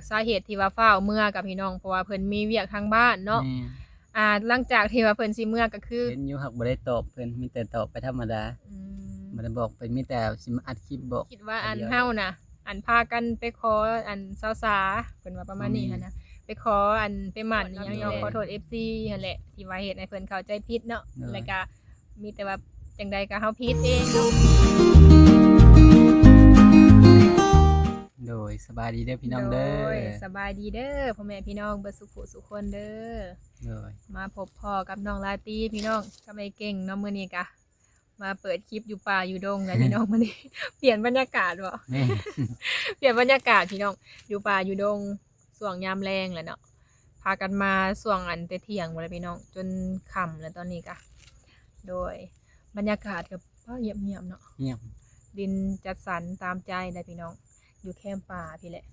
ສາເຫດທີ່ວ່າຟ້າວເມືອກັບພີ່ນ້ອງ ເພາະວ່າເພິ່ນມີວຽກທາງບ້ານເນາະ. ແມ່ນ. ອ່າ ຫຼັງຈາກທີ່ວ່າເພິ່ນຊິເມືອກໍຄື ເຫັນຢູ່ ຫາກບໍ່ໄດ້ຕອບເພິ່ນ ມີແຕ່ຕອບໄປທຳມະດາ. ອືມ ບໍ່ໄດ້ບອກເພິ່ນ ມີແຕ່ຊິມາອັດຄລິບບອກ. ຄິດວ່າອັນເຮົານະ ອັນພາກັນໄປຂໍອັນສາວສາ ເພິ່ນວ່າປະມານນີ້ຫັ້ນນະ ໄປຂໍອັນໄປໝັ້ນອີ່ຫຍັງເນາະ. ຂໍໂທດເອັຟຊີຫັ້ນແຫຼະ ທີ່ວ່າເຮັດໃຫ້ເພິ່ນເຂົ້າໃຈຜິດເນາະ. ແລ້ວກະມີແຕ່ວ່າຈັ່ງໃດກະເຮົາຜິດເອງເນາະ. ໂດຍ ສະບາຍດີເດີພີ່ນ້ອງເດີ. ໂດຍ ສະບາຍດີເດີພໍ່ແມ່ພີ່ນ້ອງເບິດສຸຂູສຸຄົນເດີ. ໂດຍ ມາພົບພໍ້ກັບນ້ອງລາຕີພີ່ນ້ອງ ກັບອ້າຍເກັ່ງເນາະ. ມື້ນີ້ກະມາເປີດຄລິບຢູ່ປ່າຢູ່ດົງແລ້ວພີ່ນ້ອງ. ມື້ນີ້ປ່ຽນບັນຍາກາດບໍ? ແມ່ນ ປ່ຽນບັນຍາກາດພີ່ນ້ອງ ຢູ່ປ່າຢູ່ດົງ ຊ່ວງຍາມແລງແລ້ວເນາະ. ພາກັນມາຊ່ວງອັນແຕ່ທ່ຽງພຸ້ນແຫຼະພີ່ນ້ອງ ຈົນຄ່ຳແລ້ວຕອນນີ້ກະ. ໂດຍ ບັນຍາກາດກໍ ວ້າ ງຽບໆເນາະ. ງຽບ. ດິນຈັດສັນຕາມໃຈໄດ໋ພີ່ນ້ອງ ຢູ່ແຄມປ່າພີ້ແຫຼະ.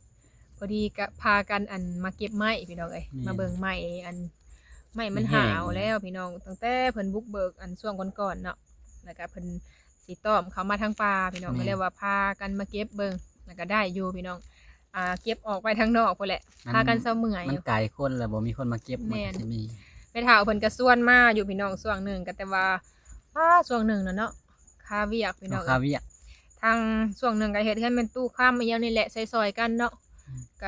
ພໍດີກະພາກັນອັນມາເກັບໄມ້ພີ່ນ້ອງເອີຍ. ແມ່ນ. ມາເບິ່ງໄມ້ ອັນໄມ້ມັນ ມັນແຫ້ງ ຫາວແລ້ວພີ່ນ້ອງ ຕັ້ງແຕ່ເພິ່ນບຸກເບີກອັນຊ່ວງກ່ອນໆເນາະ. ແລ້ວກະເພິ່ນຊິຕ້ອມເຂົ້າມາທາງປ່າພີ່ນ້ອງ. ແມ່ນ. ກໍເລີຍວ່າພາກັນມາເກັບເບິ່ງ ແລ້ວກະໄດ້ຢູ່ພີ່ນ້ອງ. ອ່າ ເກັບອອກໄປທາງນອກພຸ້ນແຫຼະ ມັນ ພາກັນເຊົາເມື່ອຍ ມັນໄກຄົນແລ້ວ ບໍ່ມີຄົນມາເກັບ. ແມ່ນ. ມັນກໍຊິມີ ແມ່ເຖົ້າເພິ່ນກໍຊວນມາຢູ່ພີ່ນ້ອງ ຊ່ວງໜຶ່ງກໍ ແຕ່ວ່າ ອ້າ ຊ່ວງໜຶ່ງນະເນາະ ຄາວຽກພີ່ນ້ອງ ຄາວຽກ. ທາງຊ່ວງໜຶ່ງກໍເຮັດເຮືອນແມ່ຕູ້ຄຳອີ່ຫຍັງນີ້ແຫຼະ ຊ່ອຍໆກັນເນາະ. ອືມ ກໍ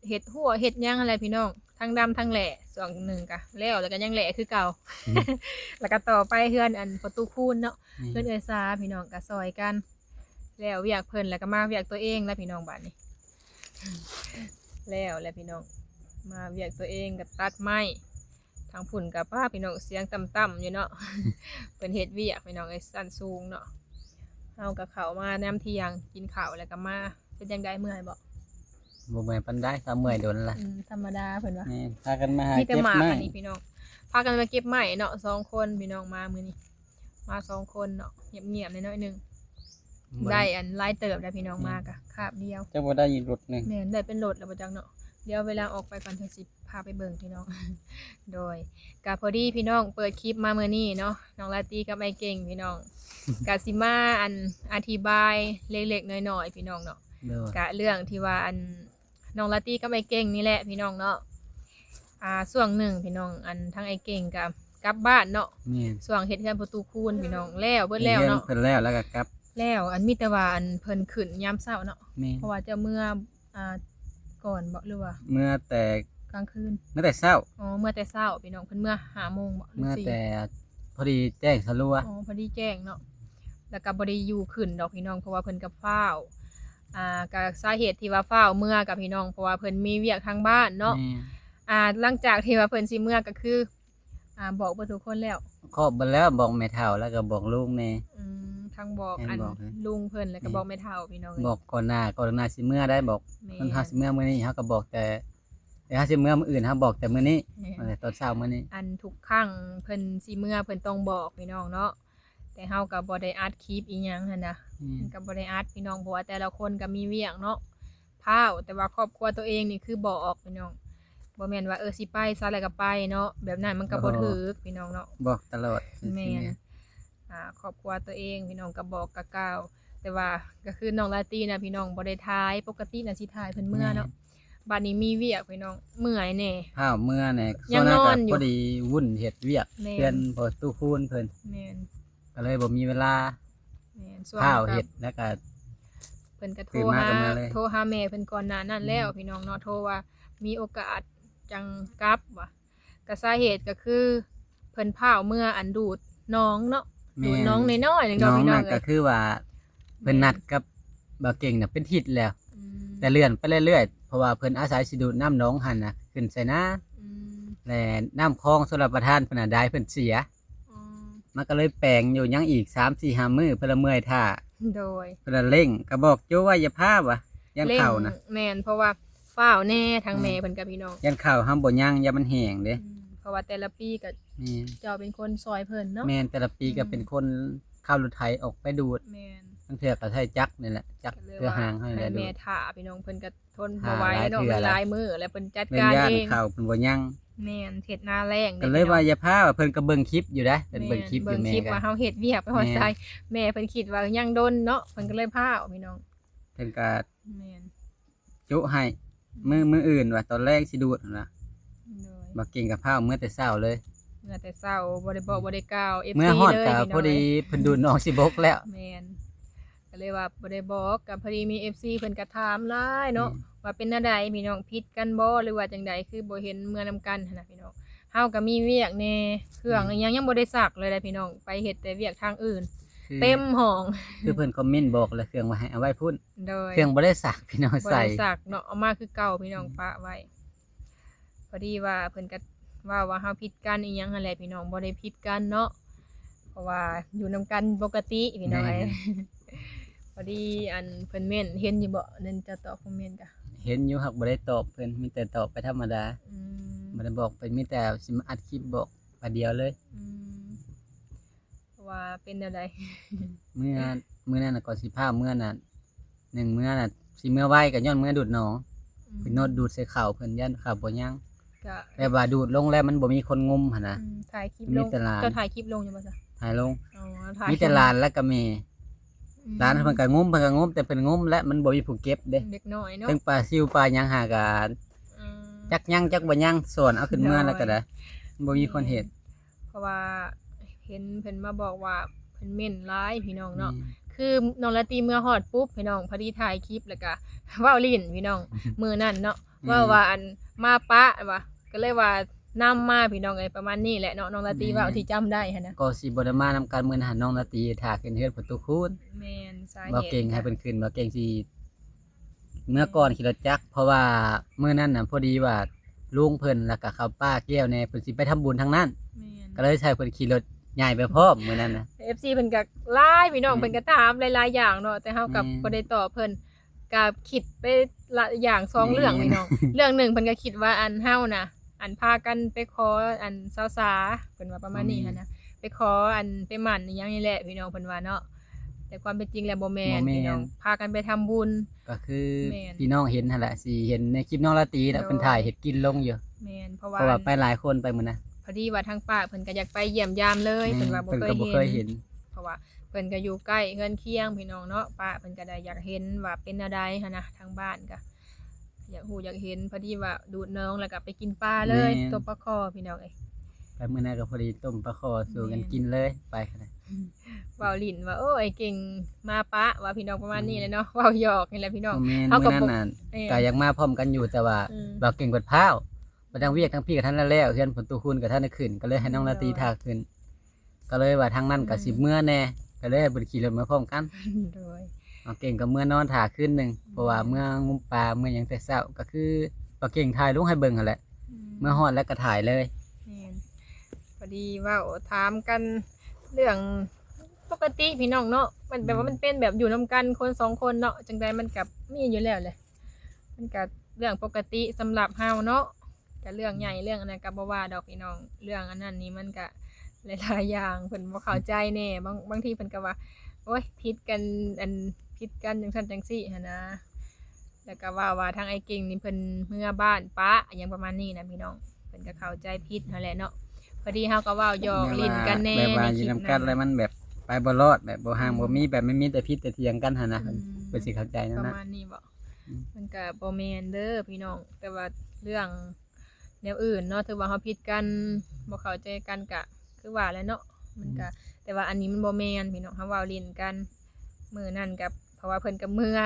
ເຮັດຮົ້ວເຮັດຫຍັງຫັ້ນແຫຼະພີ່ນ້ອງ ທັງດຳທັງແຫຼະ. ຊ່ວງໜຶ່ງກໍແລ້ວ ແລ້ວກໍຍັງແຫຼະຄືເກົ່າ. ອືມ ແລ້ວກໍຕໍ່ໄປເຮືອນອັນພໍ່ຕູ້ຄູນເນາະ. ແມ່ນ. ເຮືອນເອື້ອຍສາພີ່ນ້ອງກໍຊ່ອຍກັນ ແລ້ວວຽກເພິ່ນແລ້ວກໍມາວຽກຕົວເອງແລ້ວພີ່ນ້ອງ. ບາດນີ້ແລ້ວແຫຼະພີ່ນ້ອງ ມາວຽກຕົວເອງກໍຕັດໄມ້. ທາງພຸ້ນກໍ ປ້າ ພີ່ນ້ອງ ສຽງຕ່ຳໆຢູ່ເນາະ. ເພິ່ນເຮັດວຽກພີ່ນ້ອງເອີຍ ຊັ້ນສູງເນາະ. ເຮົາກໍເຂົ້າມາຍາມທ່ຽງ ກິນເຂົ້າແລ້ວກໍມາ. ເປັນຈັ່ງໃດ ເມື່ອຍບໍ່? ບໍ່ເມື່ອຍປານໃດ ຖ້າເມື່ອຍດົນລະ. ອືມ ທຳມະດາເພິ່ນວ່າ. ແມ່ນ. ພາກັນມາຫາເກັບໄມ້ ພາກັນມາເກັບໄມ້ເນາະ ສອງຄົນພີ່ນ້ອງມາມື້ນີ້. ມາສອງຄົນເນາະ ງຽບໆໜ້ອຍໆໜຶ່ງ ບໍ່ໄດ້ ໄດ້ອັນຫຼາຍເຕີບແລ້ວພີ່ນ້ອງ. ແມ່ນ. ມາກະຄາບດຽວ ຈັກບໍ່ໄດ້ອີກລົດໜຶ່ງ. ແມ່ນ ໄດ້ເປັນລົດແລ້ວບໍ່ຈັກເນາະ. ດຽວເວລາອອກໄປກ່ອນ ຈັ່ງຊິພາໄປເບິ່ງພີ່ນ້ອງ. ໂດຍ ກະພໍດີພີ່ນ້ອງເປີດຄລິບມາມື້ນີ້ເນາະ ນ້ອງລາຕີກັບອ້າຍເກັ່ງພີ່ນ້ອງ ກະຊິມາອັນອະທິບາຍເລັກໆນ້ອຍໆພີ່ນ້ອງເນາະ. ໂດຍ ກະເລື່ອງທີ່ວ່າອັນ ນ້ອງລາຕີກັບອ້າຍເກັ່ງນີ້ແຫຼະພີ່ນ້ອງເນາະ. ອ່າ ຊ່ວງໜຶ່ງພີ່ນ້ອງ ອັນທາງອ້າຍເກັ່ງກໍກັບບ້ານເນາະ. ແມ່ນ. ຊ່ວງເຮັດເຮືອນພໍ່ຕູ້ຄູນພີ່ນ້ອງ ແລ້ວເບິດແລ້ວເນາະ ເຮັດເຮືອນເພິ່ນແລ້ວ ແລ້ວກໍກັບ ແລ້ວ ອັນມີແຕ່ວ່າອັນເພິ່ນຂຶ້ນຍາມເຊົ້າເນາະ. ແມ່ນ. ເພາະວ່າເຈົ້າເມືອ ອ່າ ກ່ອນບໍ ຫຼືວ່າ ເມືອແຕ່ກາງຄືນ? ເມືອແຕ່ເຊົ້າ. ອໍ ເມືອແຕ່ເຊົ້າພີ່ນ້ອງ ເພິ່ນເມືອຫ້າໂມງບໍ ຫຼື ສີ່? ເມືອແຕ່ພໍດີແຈ້ງສະລັວ. ອໍ ພໍດີແຈ້ງເນາະ. ແລ້ວກໍບໍ່ໄດ້ຢູ່ຂຶ້ນດອກພີ່ນ້ອງ ເພາະວ່າເພິ່ນກໍຟ້າວ ອ່າ ກໍສາເຫດທີ່ວ່າຟ້າວເມືອກັບພີ່ນ້ອງ ເພາະວ່າເພິ່ນມີວຽກທາງບ້ານເນາະ. ແມ່ນ. ອ່າ ຫຼັງຈາກທີ່ວ່າເພິ່ນຊິເມືອກໍຄື ອ່າ ບອກເບິດທຸກຄົນແລ້ວ? ຄອບເບິດແລ້ວ ບອກແມ່ເຖົ້າ ແລ້ວກໍບອກລຸງແດ່. ອືມ ທັງບອກ ແມ່ນ ອັນ ບອກເລີຍ ລຸງເພິ່ນ ແລ້ວກໍ ແມ່ນ ບອກແມ່ເຖົ້າພີ່ນ້ອງເອີຍ. ບອກກ່ອນໜ້າ ກ່ອນໜ້າຊິເມືອໄດ້ ບອກ ແມ່ນ ເຮົາຊິເມືອມື້ນີ້ ເຮົາກໍບອກແຕ່ ແຕ່ເຮົາຊິເມືອມື້ອື່ນ ເຮົາບອກແຕ່ມື້ນີ້. ແມ່ນ. ເອີ ຕອນເຊົ້າມື້ນີ້ ອັນທຸກຄັ້ງເພິ່ນຊິເມືອ ເພິ່ນຕ້ອງບອກພີ່ນ້ອງເນາະ. ແຕ່ເຮົາກໍບໍ່ໄດ້ອັດຄລິບອີ່ຫຍັງຫັ້ນນະ. ແມ່ນ. ກໍບໍ່ໄດ້ອັດພີ່ນ້ອງ ເພາະວ່າແຕ່ລະຄົນກໍມີວຽກເນາະ ພ້າວ. ແຕ່ວ່າຄອບຄົວຕົວເອງນີ້ຄືບອກພີ່ນ້ອງ ບໍ່ແມ່ນວ່າ ເອີ ຊິໄປໃສແລ້ວກໍໄປເນາະ ແບບນັ້ນມັນກໍບໍ່ຖືກພີ່ນ້ອງເນາະ. ບອກຕະຫຼອດ. ແມ່ນ. ອ່າ ຄອບຄົວຕົວເອງພີ່ນ້ອງກໍບອກກໍກ່າວ ແຕ່ວ່າກໍຄືນ້ອງລາຕີນະພີ່ນ້ອງ ບໍ່ໄດ້ຖ່າຍ ປົກກະຕິນະຊິຖ່າຍເພິ່ນເມືອເນາະ. ແມ່ນ. ບັດນີ້ມີວຽກພີ່ນ້ອງ ເມື່ອຍແດ່ ພ້າວເມືອແດ່ ຍັງນອນຢູ່ ສ່ວນຫຼາຍກໍພໍດີວຸ້ນເຮັດວຽກ ແມ່ນ ເຮືອນພໍ່ຕູ້ຄູນເພິ່ນ. ແມ່ນ. ກໍເລີຍບໍ່ມີເວລາ. ແມ່ນ. ພ້າວເຮັດ ແລ້ວກໍ ເພິ່ນກໍໂທຫາ ໂທຫາແມ່ເພິ່ນກ່ອນໜ້ານັ້ນແລ້ວ ອືມ ພີ່ນ້ອງເນາະ ໂທວ່າມີໂອກາດຈັ່ງກັບວ່າ ກໍສາເຫດກໍຄືເພິ່ນພ້າວເມືອອັນດູດໜອງເນາະ. ແມ່ນ. ດູດໜອງນ້ອຍໆໜຶ່ງ ໜອງນັ້ນກໍຄືວ່າ ເພິ່ນນັດກັບບ່າວເກັ່ງນະເປັນທິດແລ້ວ ອືມ ແຕ່ເລື່ອນໄປເລື້ອຍໆ ເພາະວ່າເພິ່ນອາໄສຊິດູດນ້ຳໜອງຫັ້ນນະຂຶ້ນໃສ່ນາ. ອືມ. ແລະນ້ຳຄອງຊົນລະປະທານເພິ່ນນະໄດເພິ່ນເສຍ. ອໍ. ມັນກໍເລີຍແປງຢູ່ ຍັງອີກສາມສີ່ຫ້າມື້ ເພິ່ນລະເມື່ອຍຖ້າ. ໂດຍ. ເພິ່ນລະເລັ່ງ ກໍບອກໂຈ້ວ່າຢ່າພ້າວະ ຢ້ານເຂົ້ານະ. ເລັ່ງ ແມ່ນ ເພາະວ່າຟ້າວແດ່ ທາງແມ່ເພິ່ນກັບພີ່ນ້ອງ ຢ້ານເຂົ້າເຮົາບໍ່ຍັງ ຢ້ານມັນແຫ້ງເດ້. ອືມ ເພາະວ່າແຕ່ລະປີກໍ ແມ່ນ ເຈົ້າເປັນຄົນຊ່ອຍເພິ່ນເນາະ. ແມ່ນ ແຕ່ລະປີກໍ ອືມ ເປັນຄົນຂັບລົດໄຖອອກໄປດູດ. ແມ່ນ. ບາງເທື່ອກໍໃຊ້ຈັກນີ້ແຫຼະ ຈັກເຄືອຫາງຫັ້ນແຫຼະ ໃຫ້ແມ່ຖ້າພີ່ນ້ອງ ເພິ່ນກໍ ທົນບໍ່ໄຫວເນາະ ມັນຫຼາຍມື້ແລ້ວ ເພິ່ນຈັດການເອງ ເຂົ້າເພິ່ນບໍ່ຍັງ. ແມ່ນ ເຮັດນາແລ້ງ ກໍເລີຍວ່າຢ່າພ້າວ ເພິ່ນກໍເບິ່ງຄລິບຢູ່ເດ້ ເພິ່ນເບິ່ງຄລິບຢູ່ ແມ່ນ ເບິ່ງຄລິບວ່າເຮົາເຮັດວຽກໄປຮອດໃສ. ແມ່ນ ແມ່ເພິ່ນຄິດວ່າຍັງດົນເນາະ ເພິ່ນກໍເລີຍພ້າວພີ່ນ້ອງ. ເພິ່ນກໍ ແມ່ນ ໂຈະໃຫ້ ມື້ ມື້ອື່ນວ່າຕອນແລງຊິດູດຫັ້ນນະ ໂດຍ ບໍ່ເກັ່ງກໍພາເມືອແຕ່ເຊົ້າເລີຍ ເມືອແຕ່ເຊົ້າ ບໍ່ໄດ້ບອກ ອືມ ບໍ່ໄດ້ກ່າວ ເອັຟຊີ ເມືອຮອດກໍ ເລີຍພີ່ນ້ອງ ພໍດີເພິ່ນດູດໜອງຊິບົກແລ້ວ ແມ່ນ ກໍເລີຍວ່າບໍ່ໄດ້ບອກ ກໍພໍດີມີເອັຟຊີເພິ່ນກໍຖາມຫຼາຍເນາະ ອືມ ວ່າເປັນແນວໃດພີ່ນ້ອງ ຜິດກັນບໍ່ ຫຼືວ່າຈັ່ງໃດ ຄືບໍ່ເຫັນເມືອນຳກັນຫັ້ນນະພີ່ນ້ອງ ເຮົາກໍມີວຽກແດ່ ເຄື່ອງ ອືມ ອີ່ຫຍັງຍັງບໍ່ໄດ້ຊັກເລີຍເດ້ພີ່ນ້ອງ ໄປເຮັດແຕ່ວຽກທາງອື່ນ ຄື ເຕັມຫ້ອງ ຄືເພິ່ນຄອມເມັນບອກແລ້ວ ເຄື່ອງວ່າໃຫ້ເອົາໄວ້ພຸ້ນ ໂດຍ ເຄື່ອງບໍ່ໄດ້ຊັກພີ່ນ້ອງ ບໍ່ໄດ້ ໃສ່ ຊັກເນາະ ເອົາມາຄືເກົ່າພີ່ນ້ອງ ອືມ ປະໄວ້ ພໍດີວ່າເພິ່ນກໍເວົ້າວ່າເຮົາຜິດກັນອີ່ຫຍັງຫັ້ນແຫຼະພີ່ນ້ອງ ບໍ່ໄດ້ຜິດກັນເນາະ ເພາະວ່າຢູ່ນຳກັນປົກກະຕິພີ່ນ້ອງເອີຍ ແມ່ນ ພໍດີອັນເພິ່ນເມັ້ນ ເຫັນຢູ່ບໍ່ ນັ້ນເຈົ້າຕອບຄອມເມັນກະ ເຫັນຢູ່ ຫາກບໍ່ໄດ້ຕອບເພິ່ນ ມີແຕ່ຕອບໄປທຳມະດາ ອືມ ບໍ່ໄດ້ບອກເພິ່ນ ມີແຕ່ຊິມາອັດຄລິບບອກບາດດຽວເລີຍ ອືມ ວ່າເປັນແນວໃດ? ເມື່ອ ມື້ນັ້ນນະ ກ່ອນຊິພາເມືອນະ ໜຶ່ງເມືອນະ ຊິເມືອໄວກໍຍ້ອນເມືອດູດໜອງ ອືມ ເພິ່ນໂນດດູດໃສ່ເຂົ້າເພິ່ນ ຢ້ານເຂົ້າບໍ່ຍັງ ກະແບບວ່າດູດລົງແລ້ວມັນບໍ່ມີຄົນງຸມຫັ້ນນະ ອືມ ຖ່າຍຄລິບລົງ ມີແຕ່ຫຼານ ເຈົ້າຖ່າຍຄລິບລົງຢູ່ບໍ່ຊະ? ຖ່າຍລົງ ອໍ ຖ່າຍ ມີແຕ່ຫຼານແລ້ວກໍແມ່ ອືມ ຫຼານເພິ່ນກໍງຸມ ເພິ່ນກໍງຸມ ແຕ່ເພິ່ນງຸມແລ້ວມັນບໍ່ມີຜູ້ເກັບເດ້ ເດັກນ້ອຍເນາະ ເຖິງປາຊິວປາຫຍັງຫາກໍ ອືມ ຈັກຍັງຈັກບໍ່ຍັງ ສອນເອົາຂຶ້ນເມືອແລ້ວກໍໄດ້ ໂດຍ ບໍ່ມີຄົນເຮັດ ແມ່ນ ເພາະວ່າເຫັນເພິ່ນມາບອກວ່າເພິ່ນເມັ້ນຫຼາຍພີ່ນ້ອງເນາະ ແມ່ນ ຄືນ້ອງລາຕີເມືອຮອດປຸບພີ່ນ້ອງ ພໍດີຖ່າຍຄລິບແລ້ວກະເວົ້າຫຼິ້ນພີ່ນ້ອງ ມື້ນັ້ນເນາະ ແມ່ນ ເວົ້າວ່າອັນມາປະວ່າ ກໍເລີຍວ່ານຳມາພີ່ນ້ອງເອີຍ ປະມານນີ້ແຫຼະເນາະ ນ້ອງລາຕີ ແມ່ນ ເວົ້າທີ່ຈຳໄດ້ຫັ້ນນະ ກໍຊິບໍ່ໄດ້ມານຳກັນມື້ນັ້ນ ນ້ອງລາຕີຖ້າຂຶ້ນເຮືອນປະຕູຄູນ ແມ່ນ ສາເຫດ ບໍ່ເກັ່ງໃຫ້ເພິ່ນຂຶ້ນ ບໍ່ເກັ່ງຊິ ເມື່ອກ່ອນຂີ່ລົດຈັກ ເພາະວ່າມື້ນັ້ນນະ ພໍດີວ່າລຸງເພິ່ນ ແລ້ວກະເຂົາປ້າແກ້ວແດ່ ເພິ່ນຊິໄປທຳບຸນທາງນັ້ນ ແມ່ນ ກໍເລີຍໃຫ້ເພິ່ນຂີ່ລົດໃຫຍ່ໄປພ້ອມມື້ນັ້ນນະ ເອັຟຊີເພິ່ນກໍຫຼາຍພີ່ນ້ອງ ແມ່ນ ເພິ່ນກໍຖາມຫຼາຍໆຢ່າງເນາະ ແຕ່ເຮົາກໍ ແມ່ນ ບໍ່ໄດ້ຕອບເພິ່ນ ກໍຄິດໄປຫຼາຍຢ່າງສອງເລື່ອງ ແມ່ນ ພີ່ນ້ອງ ເລື່ອງໜຶ່ງເພິ່ນກໍຄິດວ່າອັນເຮົານະ ອັນພາກັນໄປຂໍອັນສາວສາ ເພິ່ນວ່າປະມານນີ້ ແມ່ນ ຫັ້ນນະ ໄປຂໍອັນໄປໝັ້ນອີ່ຫຍັງນີ້ແຫຼະພີ່ນ້ອງ ເພິ່ນວ່າເນາະ ແຕ່ຄວາມເປັນຈິງແລ້ວບໍ່ແມ່ນ ບໍ່ແມ່ນ ພີ່ນ້ອງ ພາກັນໄປທຳບຸນ ກໍຄື ແມ່ນ ພີ່ນ້ອງເຫັນຫັ້ນແຫຼະ ຊິເຫັນໃນຄລິບນ້ອງລາຕີແຫຼະ ໂດຍ ເພິ່ນຖ່າຍເຮັດກິນລົງຢູ່ ແມ່ນ ເພາະວ່າ ເພາະວ່າໄປຫຼາຍຄົນໄປມື້ນັ້ນ ພໍດີວ່າທາງປ້າເພິ່ນກໍຢາກໄປຢ້ຽມຢາມເລີຍ ແມ່ນ ເພິ່ນວ່າບໍ່ເຄີຍເຫັນ ເພິ່ນກໍບໍ່ເຄີຍເຫັນ ເພາະວ່າເພິ່ນກໍຢູ່ໃກ້ເຮືອນຄຽງພີ່ນ້ອງເນາະ ປ້າເພິ່ນກໍໄດ້ຢາກເຫັນວ່າເປັນແນວໃດຫັ້ນນະ ທາງບ້ານກໍ ຢາກຮູ້ຢາກເຫັນ ພໍດີວ່າດູດໜອງແລ້ວກໍໄປກິນປາເລີຍ ແມ່ນ ຕົ້ມປາຄໍ່ພີ່ນ້ອງເອີຍ ໄປມື້ນັ້ນກໍພໍດີຕົ້ມປາຄໍ່ສູ່ກັນ ແມ່ນ ກິນເລີຍ ໄປຂະໜາດ ເວົ້າຫຼິ້ນວ່າ ໂອ້ ອ້າຍເກັ່ງມາປະວ່າພີ່ນ້ອງ ປະມານນີ້ແຫຼະເນາະ ອືມ ເວົ້າຫຍອກນີ້ແหລະພີ່ນ້ອງ ບໍ່ແມ່ນ ເຮົາກໍບໍ່ ມື້ນັ້ນນະ ແມ່ນ ກໍຢາກມາພ້ອມກັນຢູ່ ແຕ່ວ່າ ອືມ ບ່າວເກັ່ງເພິ່ນພ້າວ ບັດທາງວຽກທາງພີ້ກໍທັນແລ້ວ ເຮືອນປະຕູຄູນກໍທັນໄດ້ຂຶ້ນ ກໍເລີຍໃຫ້ນ້ອງລາຕີ ໂດຍ ຖ້າຂຶ້ນ ກໍເລີຍວ່າທາງນັ້ນກໍ ອືມ ຊິເມືອແດ່ ກໍເລີຍໃຫ້ເພິ່ນຂີ່ລົດເມືອພ້ອມກັນ ໂດຍ ນ້ອງເກັ່ງກໍເມືອນອນຖ້າຄືນໜຶ່ງ ອືມ ເພາະວ່າເມືອງງຸມປາ ເມືອຫຍັງແຕ່ເຊົ້າ ກໍຄືບ່າວເກັ່ງຖ່າຍລົງໃຫ້ເບິ່ງຫັ້ນແຫຼະ ອືມ ເມືອຮອດແລ້ວກໍຖ່າຍເລີຍ ແມ່ນ ພໍດີເວົ້າຖາມກັນເລື່ອງປົກກະຕິພີ່ນ້ອງເນາະ ມັນແບບວ່າ ອືມ ມັນເປັນແບບຢູ່ນຳກັນຄົນສອງຄົນເນາະ ຈັ່ງໃດມັນກໍມີຢູ່ແລ້ວແຫຼະ ມັນກໍເລື່ອງປົກກະຕິສຳລັບເຮົາເນາະ ກະເລື່ອງໃຫຍ່ເລື່ອງອັນນັ້ນກະບໍ່ວ່າດອກພີ່ນ້ອງ ເລື່ອງອັນນັ້ນນີ້ມັນກະຫຼາຍໆຢ່າງ ເພິ່ນບໍ່ເຂົ້າໃຈແດ່ ບາງ ບາງທີເພິ່ນກະວ່າ ໂອ້ຍ ຜິດກັນ ອັນ ຜິດກັນຈັ່ງຊັ້ນຈັ່ງຊີ້ຫັ້ນນະ ແລ້ວກະເວົ້າວ່າທາງອ້າຍເກັ່ງນີ້ເພິ່ນເມືອບ້ານປະ ຫຍັງປະມານນີ້ນະພີ່ນ້ອງ ເພິ່ນກະເຂົ້າໃຈຜິດຫັ້ນແຫຼະເນາະ ພໍດີເຮົາກະເວົ້າຫຍອກຫຼິ້ນກັນແດ່ ແບບວ່າ ໃນຄລິບນັ້ນ ຢູ່ນຳກັນແລ້ວມັນແບບໄປບໍ່ລອດ ແບບບໍ່ຮ່າງ ອືມ ບໍ່ມີ ແບບມັນມີແຕ່ຜິດແຕ່ຖຽງກັນຫັ້ນນະ ອືມ ເພິ່ນຊິເຂົ້າໃຈແນວນັ້ນ ປະມານນີ້ບໍ? ອືມ ມັນກະບໍ່ແມ່ນເດີພີ່ນ້ອງ ແຕ່ວ່າເລື່ອງແນວອື່ນເນາະ ຖືວ່າເຮົາຜິດກັນ ບໍ່ເຂົ້າໃຈກັນກະຄືວ່າແຫຼະເນາະ ມັນກະ ອືມ ແຕ່ວ່າອັນນີ້ມັນບໍ່ແມ່ນພີ່ນ້ອງ ເຮົາເວົ້າຫຼິ້ນກັນ ມື້ນັ້ນກະ ເພາະວ່າເພິ່ນກະເມືອ